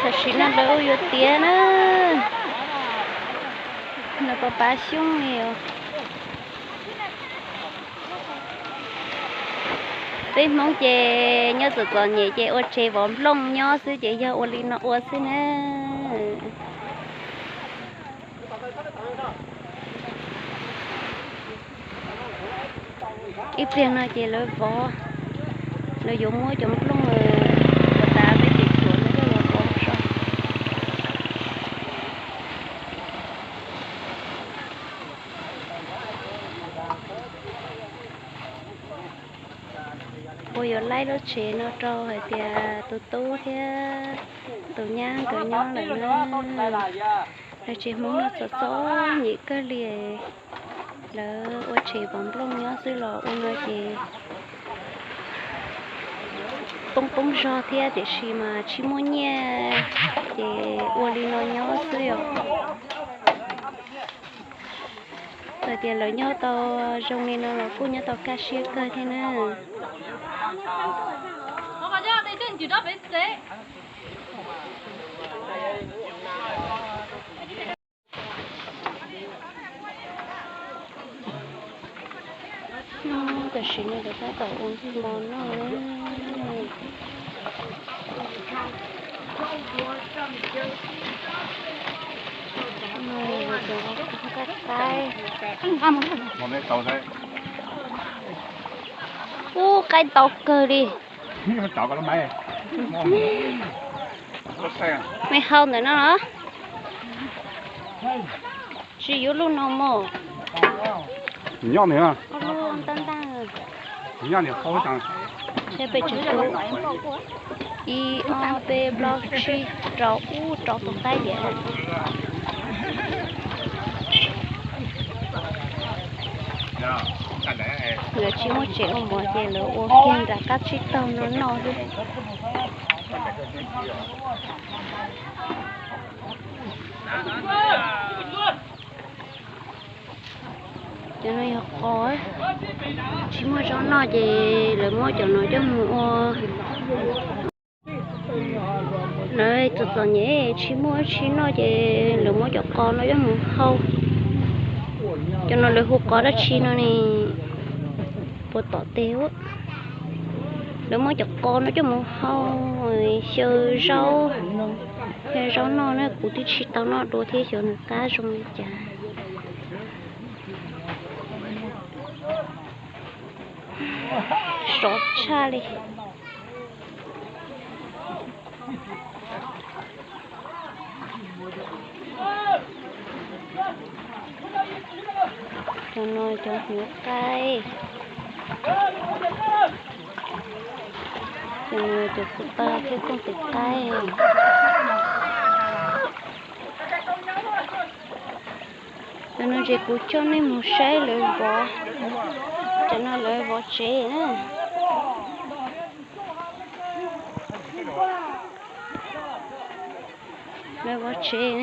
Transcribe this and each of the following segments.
Tam sim no lawv ua yuav tiav na, lawv pab pab xyoob li os. Peb Hmoob ces nyob txom txom nyem ces ua tsev vov nplooj nyob xwb ces yog ua li no ua xwb na. Ib pliag no ces lawv vov, lawv yuav muab cov nplooj uas tas peb cem cuam no coj los vov so. Ua yuav laib lub tsev no rau hais tias tus tub thiab tus nyab nkawd nyob lawm na. Lawv tsev Hmoob no txom txom nyem kawg li. Lawv ua tsev vov nplooj nyob xwb los ua no ces poob poob zog thiab tiam sis mas tsis muaj nyiaj ces ua li no nyob xwb yom. Txawm tias lawv nyob tau zoo li no los kuj nyob tau kaj siab kawg thiab na. Tam sim no lawv tab tom ua hmo noj. Cov qaib, ub, qaib ntau kawg li. Me hau ntawm no los? Tsis yuav lub no mos. Nyob nws, nyob nws, peb, ib, ob, peb, plaub, tsib, rau, ub, rau tus qaib tias. Lawv tsis muaj tsev ua mov ces lawv ua kiag nram qab tsib taug no noj xwb. Cov no yog qos, tsis muaj zaub noj ces lawv muab cov no coj mus ua. Lawv txom txom nyem tsis muaj dab tsi noj ces lawv muab cov qos no coj mus hau. Cov no lawv hu qos dab tsi no ne, puas tom teg. Lawv muab cov qos no coj mus hau xyaw zaub, xyaw zaub noj na. Kuv twb tsis tau noj dua thiab xyov nws qab zoo li cas. Sov tshaj li. Cov no cov hnyuv qaib. Cov no cov kuv tawg thiab kooj tes qaib. Cov no ces kuv coj nej mus saib lawv vov. Cov no lawv vov tsev na. Lawv vov tsev,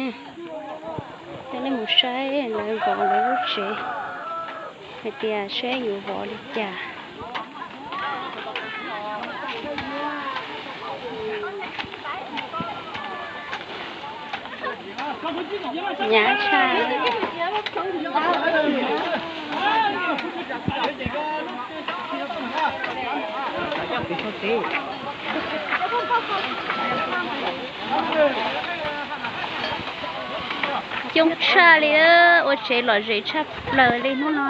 coj nej mus saib lawv vov lawv lub tsev, hais tias saib yuav vov li cas. Hnyav tshaj. Coob tshaj li, ua tsev lom zem tshaj plaws li hnub no.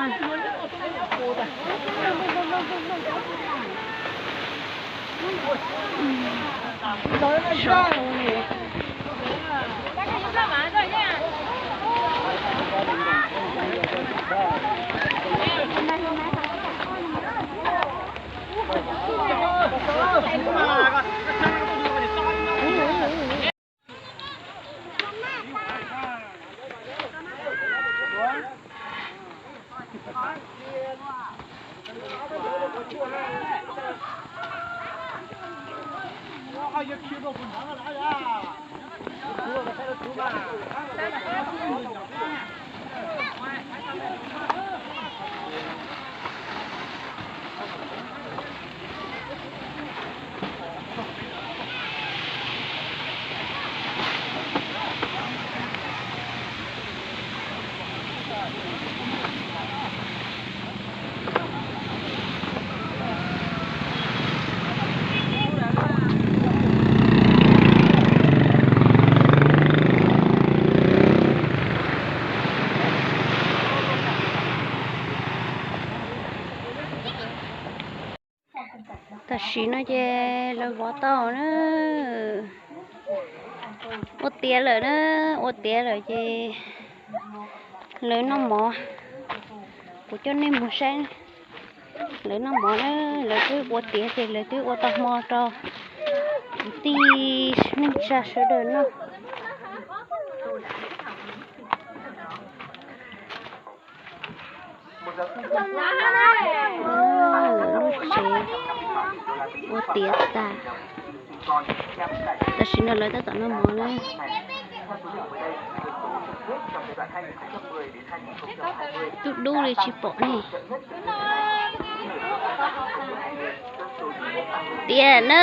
Tsis no ces lawv vov tau na. Ua tiav lawm na, ua tiav lawm ces lawv noj mov. Kuv coj nej mus saib lawv noj mov na. Lawv twb ua tiav ces lawv twb ua tau hmo rau kwv tij neej tsa sawv daws noj. Lawv lub tsev ua tiav tas, tam sim no lawv tab tom noj mov na. Dub dub li tsis pom ne. Tiav na,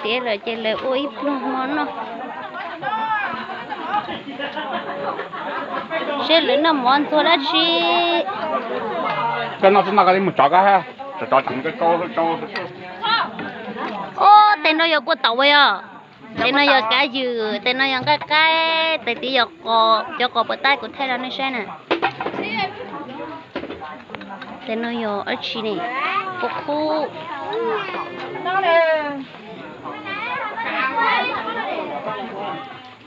tiav lawm ces lawv ua ib pluag hmo noj. Seb lawv noj mov ntxuag dab tsi. Koj noj xwb no koj li mus tsov koj ha, tsov tsov tseem koj tsau tsau. Ub, tes no yog kua taum ua yog, tes no yog kav ywm, tes no yog nqaij qaib, tes tid yog qos, cov qos puas tab kuv thaij rau nej saib na. Tes no yog dab tsi ne? Kua qub.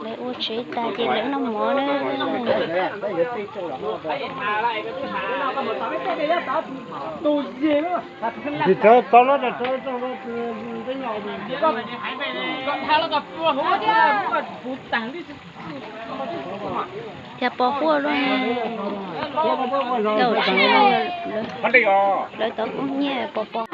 Lawv ua tsev tas ces lawv noj mov na. Cas pos huaj luaj ne. Lawv tov kub nyiaj pos pos.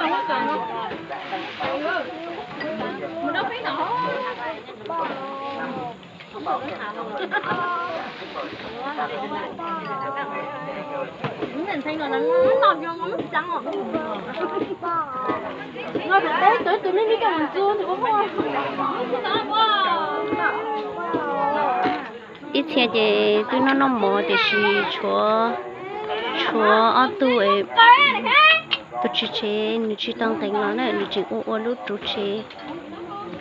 Ib txhia ces twb noj noj mov tiam sis tshuav, tshuav ob tug, tus tswv tshev nws tsis tau nqeev los na, nws tseem ua ua lub ruv tshev.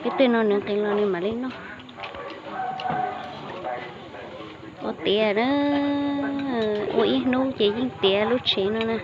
Peb tej no nws nqeev los nws mam li noj. Ua tiav na, ua ib hnub ces yeej tiav lub tsev no na.